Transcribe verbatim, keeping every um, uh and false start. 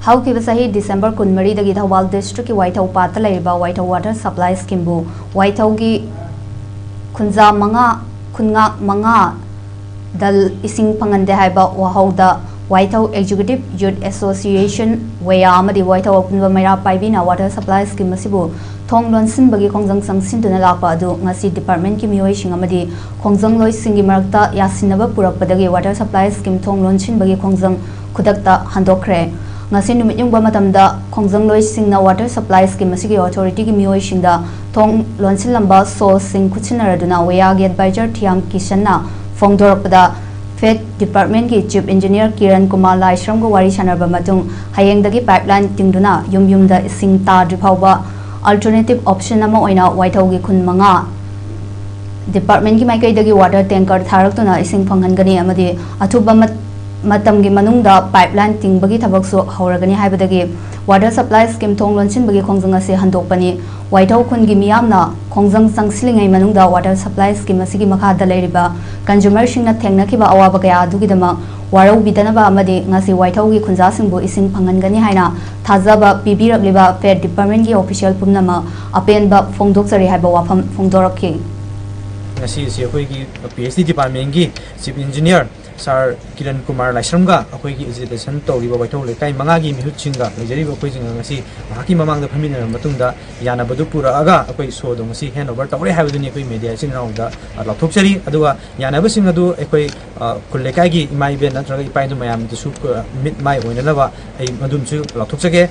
ꯍꯧꯈꯤꯕ ꯆꯍꯤ ꯗꯤꯁꯦꯝꯕꯔ ꯀꯨꯟꯃꯔꯤꯗꯒꯤ ꯊꯧꯕꯥꯜ ꯗꯤꯁꯇ꯭ꯔꯤꯛꯀꯤ ꯋꯥꯏꯊꯧ ꯄꯥꯠꯇ ꯂꯩꯔꯤꯕ ꯋꯥꯏꯊꯧ ꯋꯥꯇꯔ ꯁꯄ꯭ꯂꯥꯏ ꯁ꯭ꯀꯤꯝꯕꯨ ꯋꯥꯏꯊꯧꯒꯤ ꯈꯨꯟꯖꯥ ꯃꯉꯥ, ꯈꯨꯟꯉꯥꯛ ꯃꯉꯥꯗ ꯏꯁꯤꯡ ꯐꯪꯍꯟꯗꯦ ꯍꯥꯏꯕ ꯋꯥꯍꯧꯗ ꯋꯥꯏꯊꯧ ꯑꯦꯛꯖꯤꯀ꯭ꯌꯨꯇꯤꯚ ꯌꯨꯠ ꯑꯦꯁꯣꯁꯤꯌꯦꯁꯟ, ꯋꯦꯌꯥ ꯑꯃꯗꯤ ꯋꯥꯏꯊꯧ ꯑꯄꯨꯟꯕ ꯃꯩꯔꯥ ꯄꯥꯏꯕꯤꯅ ꯋꯥꯇꯔ ꯁꯄ꯭ꯂꯥꯏ ꯁ꯭ꯀꯤꯝ ꯑꯁꯤꯕꯨ ꯊꯣꯡ ꯂꯣꯟꯁꯤꯟꯕꯒꯤ ꯈꯣꯡꯖꯪ ꯆꯪꯁꯤꯟꯗꯨꯅ ꯂꯥꯛꯄ ꯑꯗꯨ ꯉꯁꯤ ꯗꯤꯄꯥꯔꯠꯃꯦꯟꯠꯀꯤ ꯃꯤꯑꯣꯏꯁꯤꯡ ꯑꯃꯗꯤ ꯈꯣꯡꯖꯪꯂꯣꯏꯁꯤꯡꯒꯤ ꯃꯔꯛꯇ ꯌꯥꯁꯤꯟꯅꯕ ꯄꯨꯔꯛꯄꯗꯒꯤ ꯋꯥꯇꯔ ꯁꯄ꯭ꯂꯥꯏ ꯁ꯭ꯀꯤꯝ ꯊꯣꯡ ꯂꯣꯟꯁꯤꯟꯕꯒꯤ ꯈꯣꯡꯖꯪ ꯈꯨꯗꯛꯇ ꯍꯟꯗꯣꯛꯈ꯭ꯔꯦ꯫ ꯉꯁꯤ ꯅꯨꯃꯤꯠ ꯌꯨꯡꯕ ꯃꯇꯝꯗ ꯈꯣꯡꯖꯪꯂꯣꯏꯁꯤꯡꯅ ꯋꯥꯇꯔ ꯁꯄ꯭ꯂꯥꯏ ꯁ꯭ꯀꯤꯝ ꯑꯁꯤꯒꯤ ꯑꯣꯊꯣꯔꯤꯇꯤꯒꯤ ꯃꯤꯑꯣꯏꯁꯤꯡꯗ ꯊꯣꯡ ꯂꯣꯟꯁꯤꯜꯂꯝꯕ ꯁꯣꯜꯁꯤꯡ ꯈꯨꯠꯁꯤꯟꯅꯔꯗꯨꯅ ꯋꯦꯌꯥꯒꯤ ꯑꯦꯗꯚꯥꯏꯖꯔ ꯊꯤꯌꯥꯝ ꯀꯤꯁꯟꯅ ꯐꯣꯡꯗꯣꯔꯛꯄꯗ, ꯐꯦꯠ ꯗꯤꯄꯥꯔꯠꯃꯦꯟꯠꯀꯤ ꯆꯤꯐ ꯏꯟꯖꯤꯅꯤꯌꯔ ꯀꯤꯔꯟ ꯀꯨꯃꯥꯔ ꯂꯥꯏꯁ꯭ꯔꯝꯒ ꯋꯥꯔꯤ ꯁꯥꯟꯅꯔꯕ ꯃꯇꯨꯡ, ꯍꯌꯦꯡꯗꯒꯤ ꯄꯥꯏꯞꯂꯥꯏꯟ ꯇꯤꯡꯗꯨꯅ ꯌꯨꯝ ꯌꯨꯝꯗ ꯏꯁꯤꯡ ꯇꯥꯗ꯭ꯔꯤ ꯐꯥꯎꯕ ꯑꯜꯇꯔꯅꯦꯇꯤꯚ ꯑꯣꯞꯁꯟ ꯑꯃ ꯑꯣꯏꯅ ꯋꯥꯏꯊꯧꯒꯤ ꯈꯨꯟ ꯃꯉꯥ ꯗꯤꯄꯥꯔꯠꯃꯦꯟꯠꯀꯤ ꯃꯥꯏꯀꯩꯗꯒꯤ ꯋꯥꯇꯔ ꯇꯦꯡꯀꯔ ꯊꯥꯔꯛꯇꯨꯅ ꯏꯁꯤꯡ ꯐꯪꯍꯟꯒꯅꯤ ꯑꯃꯗꯤ ꯑꯊꯨꯕ ꯃꯠ-, ꯃꯇꯝꯒꯤ ꯃꯅꯨꯡꯗ ꯄꯥꯏꯞꯂꯥꯏꯟ ꯇꯤꯡꯕꯒꯤ ꯊꯕꯛꯁꯨ ꯍꯧꯔꯒꯅꯤ ꯍꯥꯏꯕꯗꯒꯤ ꯋꯥꯇꯔ ꯁꯄ꯭ꯂꯥꯏ ꯁ꯭ꯀꯤꯝ ꯊꯣꯡ ꯂꯣꯟꯁꯤꯟꯕꯒꯤ ꯈꯣꯡꯖꯪ ꯑꯁꯤ ꯍꯟꯗꯣꯛꯄꯅꯤ꯫ ꯋꯥꯏꯊꯧ ꯈꯨꯟꯒꯤ ꯃꯤꯌꯥꯝꯅ ꯈꯣꯡꯖꯪ ꯆꯪꯁꯤꯜꯂꯤꯉꯩ ꯃꯅꯨꯡꯗ ꯋꯥꯇꯔ ꯁꯄ꯭ꯂꯥꯏ ꯁ꯭ꯀꯤꯝ ꯑꯁꯤꯒꯤ ꯃꯈꯥꯗ ꯂꯩꯔꯤꯕ ꯀꯟꯖꯨꯃꯔꯁꯤꯡꯅ ꯊꯦꯡꯅꯈꯤꯕ ꯑꯋꯥꯕ ꯀꯌꯥ ꯑꯗꯨꯒꯤꯗꯃꯛ ꯋꯥꯔꯧꯕꯤꯗꯅꯕ ꯑꯃꯗꯤ ꯉꯁꯤ ꯋꯥꯏꯊꯧꯒꯤ ꯈꯨꯟꯖꯥꯁꯤꯡꯕꯨ ꯏꯁꯤꯡ ꯐꯪꯍꯟꯒꯅꯤ ꯍꯥꯏꯅ ꯊꯥꯖꯕ ꯄꯤꯕꯤꯔꯛꯂꯤꯕ ꯐꯦꯠ ꯗꯤꯄꯥꯔꯠꯃꯦꯟꯠꯀꯤ ꯑꯣꯐꯤꯁꯤꯌꯦꯜ ꯄꯨꯝꯅꯃꯛ ꯑꯄꯦꯟꯕ ꯐꯣꯡꯗꯣꯛꯆꯔꯤ ꯍꯥꯏꯕ ꯋꯥꯐꯝ ꯐꯣꯡꯗꯣꯔꯛꯈꯤ꯫ ꯉꯁꯤ ꯑꯁꯤ ꯑꯩꯈꯣꯏꯒꯤ ꯄꯤ ꯑꯩꯆ ꯗꯤ ꯗꯤꯄꯥꯔꯠꯃꯦꯟꯒꯤ ꯆꯤꯐ ꯏꯟꯖꯤꯅꯤꯌꯔ ꯁꯥꯔ ꯀꯤꯔꯟ ꯀꯨꯃꯥꯔ ꯂꯥꯏꯁ꯭ꯔꯝꯒ ꯑꯩꯈꯣꯏꯒꯤ ꯑꯦꯖꯤꯇꯦꯁꯟ ꯇꯧꯔꯤꯕ ꯋꯥꯏꯊꯧ ꯂꯩꯀꯥꯏ ꯃꯉꯥꯒꯤ ꯃꯤꯍꯨꯠꯁꯤꯡꯒ ꯂꯩꯖꯔꯤꯕ ꯑꯩꯈꯣꯏꯁꯤꯡꯒ ꯉꯁꯤ ꯃꯍꯥꯛꯀꯤ ꯃꯃꯥꯡꯗ ꯐꯝꯃꯤꯟꯅꯔꯕ ꯃꯇꯨꯡꯗ ꯌꯥꯅꯕꯗꯨ ꯄꯨꯔꯛꯑꯒ ꯑꯩꯈꯣꯏ ꯁꯣꯗꯣ ꯉꯁꯤ ꯍꯦꯟ ꯑꯣꯚꯔ ꯇꯧꯔꯦ ꯍꯥꯏꯕꯗꯨꯅꯤ ꯑꯩꯈꯣꯏ ꯃꯦꯗꯤꯌꯥ ꯏꯆꯤꯟ ꯏꯅꯥꯎꯗ, ꯑ, ꯂꯥꯎꯊꯣꯛꯆꯔꯤ꯫ ꯑꯗꯨꯒ ꯌꯥꯅꯕꯁꯤꯡ ꯑꯗꯨ ꯑꯩꯈꯣꯏ, ꯑ, ꯈꯨꯜ ꯂꯩꯀꯥꯏꯒꯤ ꯏꯃꯥ ꯏꯕꯦꯟ ꯅꯠꯇ꯭ꯔꯒ ꯏꯄꯥ ꯏꯄꯨ ꯃꯌꯥꯝꯗꯁꯨ, ꯑ, ꯃꯤꯠ ꯃꯥꯏ ꯑꯣꯏꯅꯅꯕ ꯑꯩ ꯃꯗꯨꯝꯁꯨ ꯂꯥꯎꯊꯣꯛꯆꯒꯦ꯫